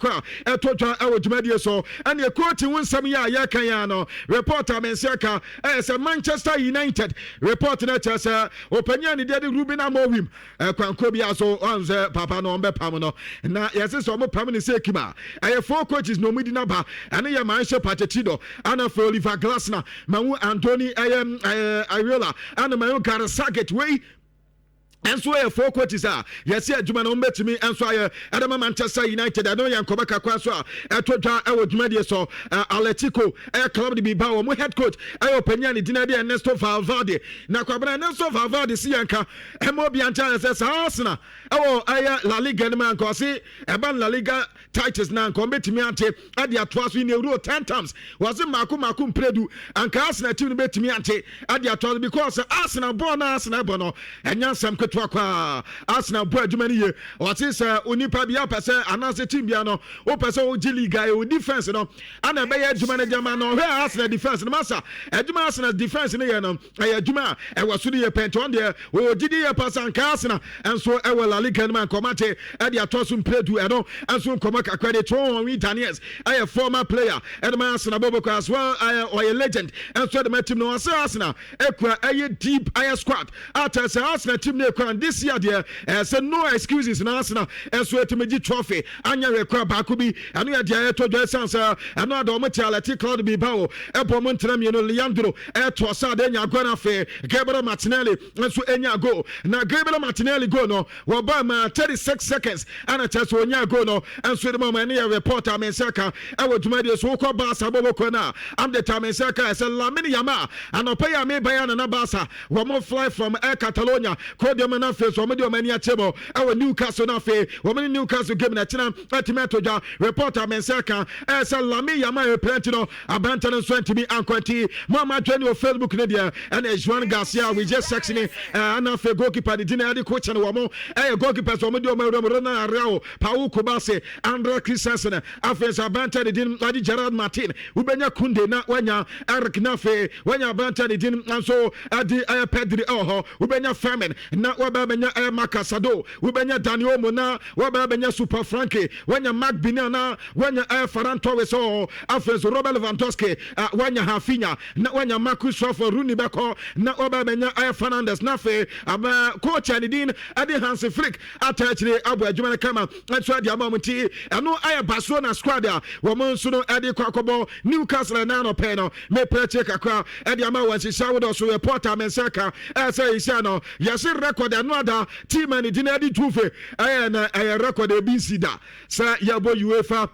kakra a ɛtɔ dwa ɛwɔ dwumadie so. Ɛne coach ho nsɛm yi a yɛka yi no, report a mense ka ɛyɛ sɛ Manchester United report no kyerɛ sɛ ɔpanyin a ne deɛ de Ruben Amorim, ɛkwanko bi aso ɔn sɛ papa no ɔmbɛpam no, na yɛsɛ sɛ ɔmo pam ne sɛ kim a ɛyɛ four coaches na ɔmo di n'aba. Ɛne yɛ Mauricio Pochettino, ana afei Oliver Glasner, mahu Andoni ɛyɛ Iraola, ana mahu Gareth Southgate. Wei nso yɛ four coaches a yɛsi adwuma no wɔbɛtumi nso ayɛ ɛdɛma Manchester United. Ɛno yɛ nkɔmɔ kakra nso a ɛto dwa ɛwɔ dwumadie so. Atletico ɛyɛ club de bi ba, wɔn head coach ɛyɛ ɔpanyin a ne din de Ernesto Valverde. Na kwabena Ernesto Valverde si yɛn ka ɛma obi ankyɛn sɛ saa Arsenal ɛwɔ ɛyɛ La Liga no mu anka ɔsi ɛba La Liga titles na nka ɔmbɛtumi ante ɛde atoa so in a row 10 times. Wɔse mmaako mmaako mprɛdu anka Arsenal team no bɛtumi ante ɛde atoa so, because Arsenal bɔɔl na Arsenal bɔ no ɛnya nsɛm ketewa koraa. Arsenal bɔ adwuma no yie. Wɔse sɛ onipa bi apɛ sɛ anaasɛ team bia no wopɛ sɛ wogye league a, ɛwɔ defense no ana ɛbɛyɛ adwuma no gyama no. Ɔhwɛ Arsenal defense no, masa adwuma Arsenal defense no yɛ no ɛyɛ adwuma a ɛwɔ so no yɛ pɛnti. Ɔn deɛ wɔwɔ gyidi yɛ pasa nka Arsenal nso ɛwɔ La Liga no mu ankɔmate ɛde atɔ so mprɛdu. Ɛno nso nkɔmɔ kakra de Thierry Daniels, ɛyɛ former player ɛde ma Arsenal bɔbɔ as well, ɛyɛ ɔyɛ legend nso ɛde ma team no. Ɔsɛ Arsenal ekura ɛyɛ deep ɛyɛ squad ata sɛ Arsenal team no ekura this year deɛ ɛsɛ no excuses na Arsenal nso etumi gye trophy anya rekora baako bi. Ɛno yɛ deɛ ɛtɔ dwa ɛsan sɛ ɛno ada ɔmo te Athletic Club bi ba o ɛbɔ ɔmo ntena mmienu. Leandro ɛtoɔ sɛ ade nya agorɔ no, afei Gabriel Martinelli nso enya goal, na Gabriel Martinelli goal no wɔba ma 36 seconds ɛna kyerɛ sɛ onya goal no nso de ma ɔmo. Ɛne yɛ report a mensa ka ɛwɔ dwumadie so. Wokɔ Barca bɔbɔkɔ no a, update a mensa ka ɛsɛ Lamine Yamal anɔpɛ yi a meba yi anana Barca wɔn fly from Air Catalonia kɔdeɛ no, afei so wɔn de wɔn ani akyɛ mu ɛwɔ Newcastle no, afei wɔn ne Newcastle game na ɛkyina ɛtumi ato dwa. Report a mensa ka ɛsɛ Lamine Yamal yɛ pɛrɛnti no, aberante no nso ntumi ankɔ. Mo a madwa ne wɔ Facebook no deɛ, ɛna Joan Garcia wigye sex ne ɛna afei goalkeeper de di na ɛde coach no wɔ mo ɛyɛ goalkeepers wɔn de wɔn awura mu: Ronald Araujo, Pau Cubarsi, Andre Christensen, afei nso aberante de din ade Gerard Martin. Wobɛnya Kounde na wanya Eric, na afei wanya aberante de din nso ɛde ɛyɛ Pedri ɛwɔ hɔ. Wobɛnya Fermin na wabɛ bɛnya ɛyɛ Marc Casado. Wobɛnya Dani Olmo na wabɛ bɛnya Super Frankie. Wanya Marc Bina na wanya ɛyɛ Ferran Torres ɛwɔ hɔ. Afei nso Robert Lewandowski, wanya Raphinha na wanya Marcus Rashford. Rooney bɛkɔ na wabɛ bɛnya ɛyɛ Fernandes, na afei aba coach a ne din ɛde Hansi Flick ata akyire abɔ adwuma no kama nso ade ama wɔn. Ti ɛno ayɛ Barcelona squad a wɔn nso no ɛde kɔ akɔbɔ Newcastle ɛnan nɔpɛ no. Mepɛ akyire kakra ɛde ama wɔn nhyehyɛ ahodoɔ so. Report a mensa ka ɛsɛ yɛhyɛ no, yɛse record ɛno ada team a ne din ɛde Juve ɛyɛ na ɛyɛ record ebi nsi da sɛ yɛbɔ UEFA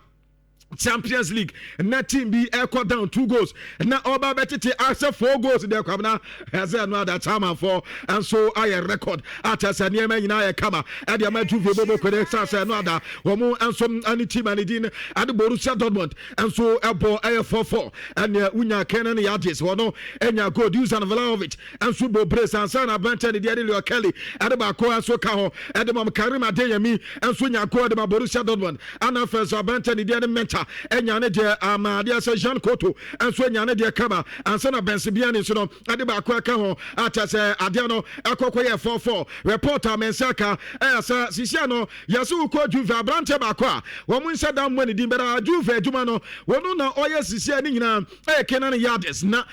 Champions League na team bi ɛkɔ down two goals na ɔba bɛtete asɛ four goals deɛ. Kwamina ɛsɛ ɛno ada chairmanfoɔ nso ayɛ record akyɛ sɛ nneɛma nyinaa yɛ kama ɛde ama Juve bobo kone sa sɛ ɛno ada wɔn nso ɛne team a ne din ade Borussia Dortmund nso ɛbɔ ɛyɛ 4-4. Ɛnea wunya Kenan Yildiz, wɔn ɛnya goal. Dusan Vlahovic nso bɔ brace ansa na aberanteɛ ne deɛ de Leo Kelly ɛde baako nso ka ho ɛde ma Karim Adeyemi nso nya goal ɛde ma Borussia Dortmund. Ana afei nso aberanteɛ ne deɛ de Menta ɛnya ne deɛ ama adeɛ sɛ Jean Koto nso nya ne deɛ kama ansa na Bensebaini nso no ɛde baako ɛka ho akyɛ sɛ adeɛ no ɛkɔkɔ yɛ 4-4. Report a mensa ka ɛyɛ sɛ sisia no yɛsɛ wokɔ Juve, aberanteɛ baako a wɔn nhyɛ da mmɔ ne din bɛrɛ Juve adwuma no wɔn na ɔyɛ sisia ne nyinaa ɛyɛ Kenan Yildiz. Na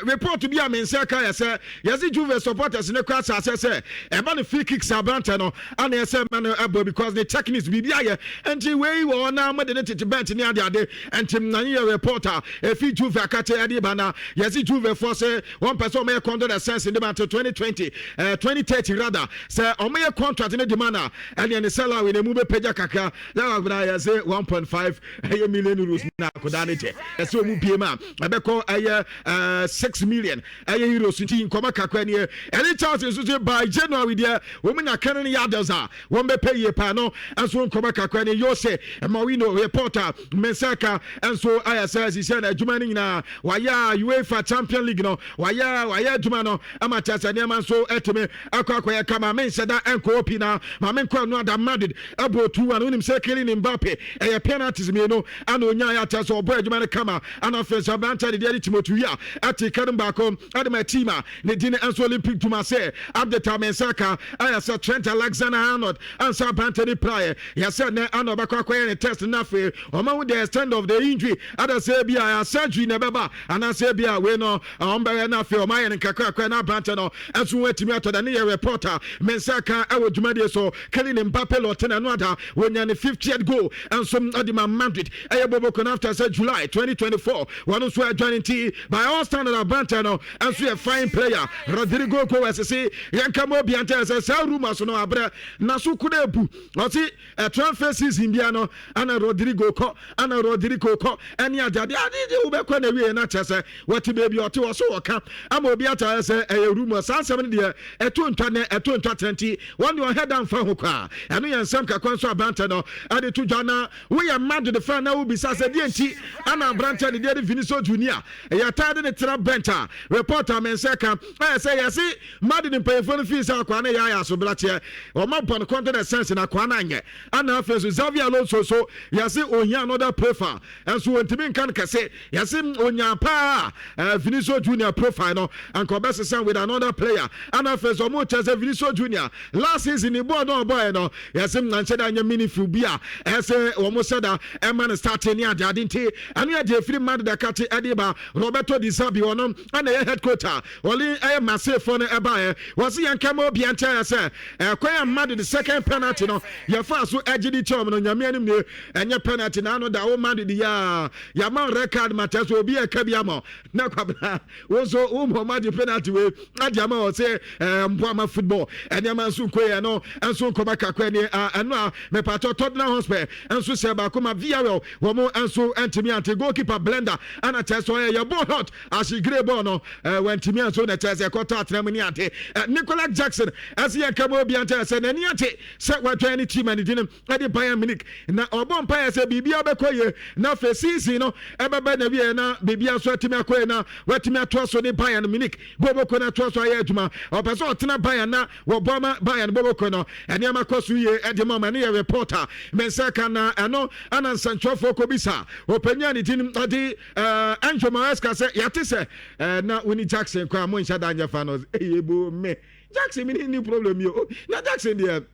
report bi a mensa ka yɛ sɛ yɛsɛ Juve supporters ne kɔ asase sɛ ɛba ne free kicks, aberanteɛ no ana ɛsɛ ma no ɛbɔ because ne techniques biribi ayɛ nti wei wɔ hɔ na mode ne tete bench ne ade ade. Nti nane yɛ report a ɛfi Juve akate ɛde ba na yɛsɛ Juve foɔ sɛ wɔn pɛ sɛ ɔmɛyɛ contract extension de ma until 2020, 2030 rather. Sɛ ɔmɛyɛ contract ne demand a, ɛneɛ ne salary ne mu bɛpagya kakra na wakona yɛsɛ 1.5 ɛyɛ million euros na akodaa ne kyɛ ɛsɛ ɔmu bie mu a ɛbɛkɔ ɛyɛ 6 million ɛyɛ euros. Nti nkɔmɔ kakra nie. Ɛne Chelsea nso so by January deɛ wɔn nya Kenan Yildiz a wɔn bɛpɛ yie paa no nso. Nkɔmɔ kakra nie. Jose Mourinho report a. Me nsa ka nso ayɛ sɛ sisɛ na adwuma no nyinaa wayɛ a UEFA Champion League no wayɛ adwuma no ama kyerɛ sɛ nneɛma nso atumi akɔ akɔyɛ kama. Menhyɛ da ɛnkɔ opi na ma menkɔ ɛno ada. Madrid ɛbɔ 2-1. Wonim sɛ Kylian Mbappe ɛyɛ penalties mmienu ana onya yɛ akyerɛ sɛ ɔbɔ adwuma no kama, ana afei nso aberante de deɛ de Timothy Weah ɛte ka no baako ɛde ma team a ne din nso Olympique de Marseille. Update a me nsa ka ɛyɛ sɛ Trent Alexander Arnold ansa aberante ne praeɛ yɛsɛ nɛ ana ɔbɛkɔ akɔyɛ ne test no, afei ɔma wo the extent of the injury, ada sɛ bi a surgery na ɛbɛba anaasɛ bi a wei no ɔmbɛyɛ no, afei ɔma ayɛ no nkakrakra na aberante no ɛnso ho atumi atɔ da ne yɛ reporter me nsa ka ɛwɔ dwumadie so. Kylian Mbappe lɔte na ɛno ada wɔnya ne 50th goal ɛnso ɛde ma Madrid ɛyɛ bɔbɔkɔ no after sɛ July 2024 wɔno nso adwane. Nti by all standard, aberante no ɛnso yɛ fine player. Rodrygo Goes se yɛnka ma obi antɛ sɛ saa rumours no abrɛ na so kono ebu. Ɔse transfer season bia no ana Rodrygo kɔ, ana Rodrygo kɔ ɛne adeade ade wobɛkɔ na wie na kyerɛ sɛ wɔte baabi ɔte wɔ so wɔka ama obi ataeɛ sɛ ɛyɛ rumour. Saa nsɛm no deɛ ɛto ntwa nɛ ɛto ntwa kyerɛ, nti wɔn deɛ ɔhɛ da mfa ho koraa. Ɛno yɛ nsɛm kakra nso aberante no ɛde to dwa. Na woyɛ Madrid fan na wobisa sɛ deɛ nti ana aberante ne deɛ de Vinicius Junior ɛyɛ taa de ne tena bench a, reporter me nsa ka ɛyɛ sɛ yɛse Madrid mpanyinfoɔ no fii sɛ akwaa no yɛ ayɛ asobrakyɛ, ɔma bɔ no content sense na akwaa no anyɛ. Ana afei so Xabi Alonso so yɛse ohia another profile, ɛnso wɔntumi nka no kɛse. Yɛse onya paa Vinicius Junior profile no anka ɔbɛsesa with another player. Ana afei so ɔmo kyerɛ sɛ Vinicius Junior last season ne bɔɔl no ɔbɔɔɛ no, yɛse nkyɛ da nyɛ meaningful bi a ɛsɛ wɔn hyɛ da ɛma no starting ne ade ade. Nti ɛno yɛ deɛ efiri Madrid akate ɛde ba. Roberto Di Zerbi, ɔno ɛna ɛyɛ head coach a ɔle ɛyɛ Marseille no ɛbaeɛ, wɔsi yɛn kɛmɛ obi nkyɛn sɛ ɛkwan a Madrid second penalty no yɛfa so ɛgye di kyɛw no, Nyame anim nie, ɛnyɛ penalty na ano da wo Madrid yɛ a yɛama red card ma kyɛ so obi ɛka bi ama na kwabena wo nso wo mɔ ma de penalty wei ade ama wɔ sɛ mboa ma football ɛnneɛma nso nko yɛ no nso nkɔma kakra ni. Ɛno a mepatɔ Tottenham Hotspur nso hyɛ baako ma Villarreal, wɔn nso ntumi ante. Goalkeeper blunder ɛna kyerɛ sɛ ɔyɛ yɛ ball hot ahyegire ball no wɔntumi anso na kyerɛ sɛ ɛkɔtɔ atena mu ne ade. Nicolas Jackson ɛsɛ yɛn kama obi ankyerɛ sɛ n'ani agye sɛ watwɛn ne team a ne din ɛde Bayern Munich, na ɔbɔ mpaeɛ sɛ biribiara bɛkɔ yie na afei season no ɛbɛbɛ na wie na biribiara nso atumi akɔ yie na watumi atoa so ne Bayern Munich bɔbɔkɔ no atoa so ayɛ adwuma. Ɔpɛ sɛ ɔtena Bayern na wɔbɔ ama Bayern bɔbɔkɔ no nneɛma kɔ so yie ɛde ma ɔma. Ne yɛ reporter me nsa ka na ɛno ana nsɛntwerɛfoɔ kɔbisa ɔpanyin a ne din ɔde Enzo Maresca sɛ yɛate sɛ na woni Jackson kɔ a monhyɛ da nyɛ fa no ɛyɛ bo me Jackson me ne ni problem yi o, na Jackson deɛ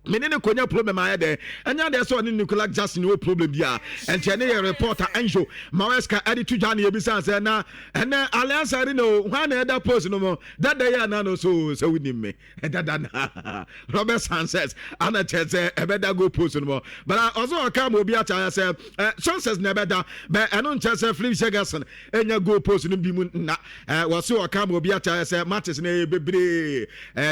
mene ne konya problem ayɛ dɛ ɛnyɛ adeɛ sɛ ɔne Nicolas Jackson wɔ problem bi a ɛnkyɛ. Ne yɛ reporter Enzo Maresca ɛde to dwa ne yɛbisa sɛ na ɛnɛ Allianz Arena o, hwan na ɛda post no mu dada yi ana no so sɛ wonim me ɛdada na Robert Sanchez ana kyerɛ sɛ ɛbɛda goal post no mu, but ɔsɛ ɔka ma obi akyɛ sɛ Sanchez na ɛbɛda bɛ ɛno nkyɛ sɛ Filip Jörgensen ɛnya goal post no bi mu na wɔse ɔka ma obi akyɛ sɛ matches no ɛyɛ bebree,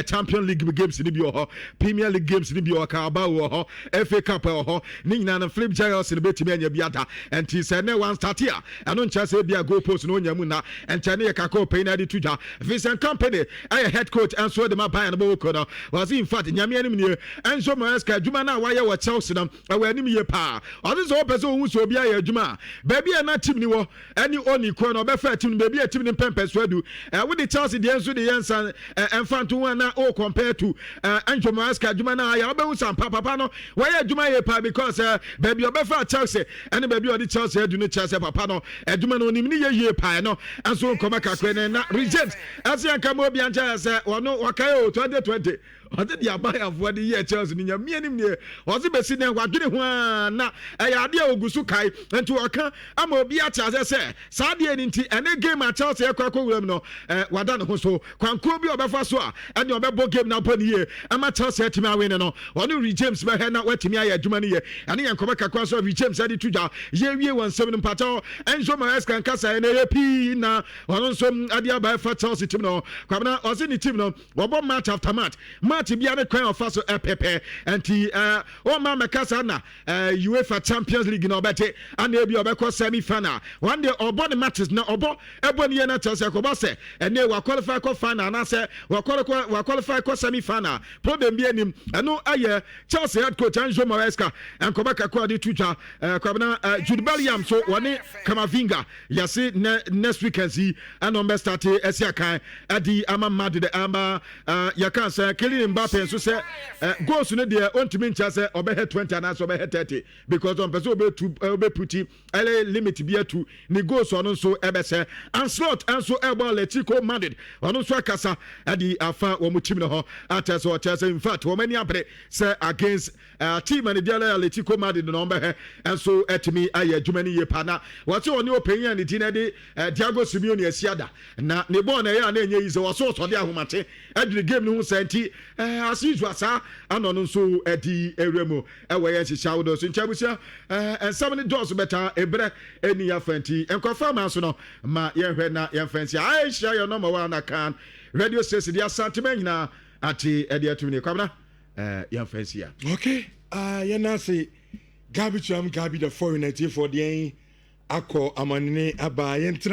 Champion League games no bi wɔ hɔ, Premier League games no bi wɔ hɔ, Carabao wɔ hɔ, FA Cup wɔ hɔ, ne nyinaa no Filip Jörgensen bɛtumi anya bi ada. Ɛnti sɛ ne one start a, ɛno nkyɛ sɛ ebia goal post no onya mu na ɛnkyɛ. Ne yɛ kakra ɔpanyin ade to dwa. Vincent Kompany ɛyɛ head coach ɛnso de ma Bayern bɔ no, wɔse in fact Nyame anim nie, Enzo Maresca adwuma no a wayɛ wɔ Chelsea no ɛwɔ anim yie paa. Ɔno sɛ wɔpɛ sɛ ohun sɛ obi ayɛ adwuma a, baabi a na team ni wɔ ɛne oni kɔ no ɔbɛfa team no baabi a team no mpɛmpɛ so adu. Wode Chelsea deɛ nso de yɛ nsa ɛmfa nto ho a na o compare to Enzo Maresca adwuma no a ayɛ, wobɛhu sɛ ampa papa no wɔyɛ adwuma yie paa, because baabi a ɔbɛfa Chelsea ɛne baabi a ɔde Chelsea adu no kyerɛ sɛ papa no adwuma no onim ne yɛ yie paa. No ɛnso nkɔmɔ kakra ne na Reece James ɛsɛ yɛn kama obi ankyɛ sɛ ɔno wɔkae o 2020 ɔde de abayafoɔ de yɛ Chelsea no, Nyame anim nie, ɔse bɛsi nɛ wadwene ho a na ɛyɛ adeɛ a ogu so kae. Nti ɔka ama obi ate asɛ sɛ saa adeɛ no nti ɛne game a Chelsea ɛkɔ akɔ wuram no wada ne ho so kwankoro bi a ɔbɛfa so a ɛne ɔbɛbɔ game no abɔ ne yie ama Chelsea atumi awin no. Ɔne Reece James bɛhwɛ na watumi ayɛ adwuma no yie. Ɛne yɛn nkɔmɔ kakra so a Reece James ɛde to dwa yɛwie wɔn nsɛm no. Mpakyɛw, Enzo Maresca nkasa ɛna ɛyɛ pii na ɔno nso ɛde aba ɛfa Chelsea team no. Kwabena, ɔse ne team no wɔbɔ match after match. Match bia ne kwan ɔfa so ɛpɛpɛ, nti ɔma mɛka saa na UEFA Champions League na ɔbɛte ana ebi ɔbɛkɔ semi final. One day ɔbɔ ne matches na ɔbɔ ɛbɔ ne yie na kyerɛ sɛ ɛkɔba sɛ ɛnɛ wa qualify kɔ final anaasɛ wa qualify kɔ semi final, problem bi anim. Ɛno ɛyɛ Chelsea head coach Enzo Maresca nkɔba kakra de to dwa. Kwabena, Jude Bellingham so wɔne Camavinga yɛse ne next weekend yi ɛna ɔmbɛ start ɛsi akan ɛde ama Madrid. Ama yɛka sɛ Kylian Mbappe nso sɛ goals no deɛ, ɔntumi nkyɛ sɛ ɔbɛhɛ 20 anaasɛ ɔbɛhɛ 30 because ɔmpɛ sɛ ɔbɛtu ɔbɛputi ɛlɛ limit bi atu ne goals. Ɔno nso ɛbɛsɛ Ancelotti nso ɛbɔ Atletico Madrid, ɔno nso akasa ɛde afa wɔn team no hɔ akyɛ sɛ ɔkyɛ sɛ in fact wɔn ani abere sɛ against team ne deɛ Atletico Madrid na wɔn bɛhɛ nso ɛtumi ayɛ adwuma no yie pa. Na wɔte ɔne ɔpanyin a ne ti na de Diego Simeone asi ada na ne bɔɔl na ɛyɛ a na ɛnyɛ yi sɛ wɔso ɔsɔde ahomakye ɛdwene game no ho sɛ nti as usual saa ana ɔno nso ɛdi ewura mu ɛwɔ yɛn nhyehyɛ ahodoɔ so. Nkyɛn abusua, nsɛm no dɔɔso bɛta ebrɛ ɛni afa, nti nkɔfa ama so no ma yɛnhwɛ na yɛmfa nsi ahyia yɛn nɔma wa na kan radio station de Asantema nyinaa ate ɛde atum ne Kwabena, yɛmfa nsi a. Okay, yɛn ase Gabi Tuam Gabi the foreign 19 deɛn akɔ amanene aba yɛntena.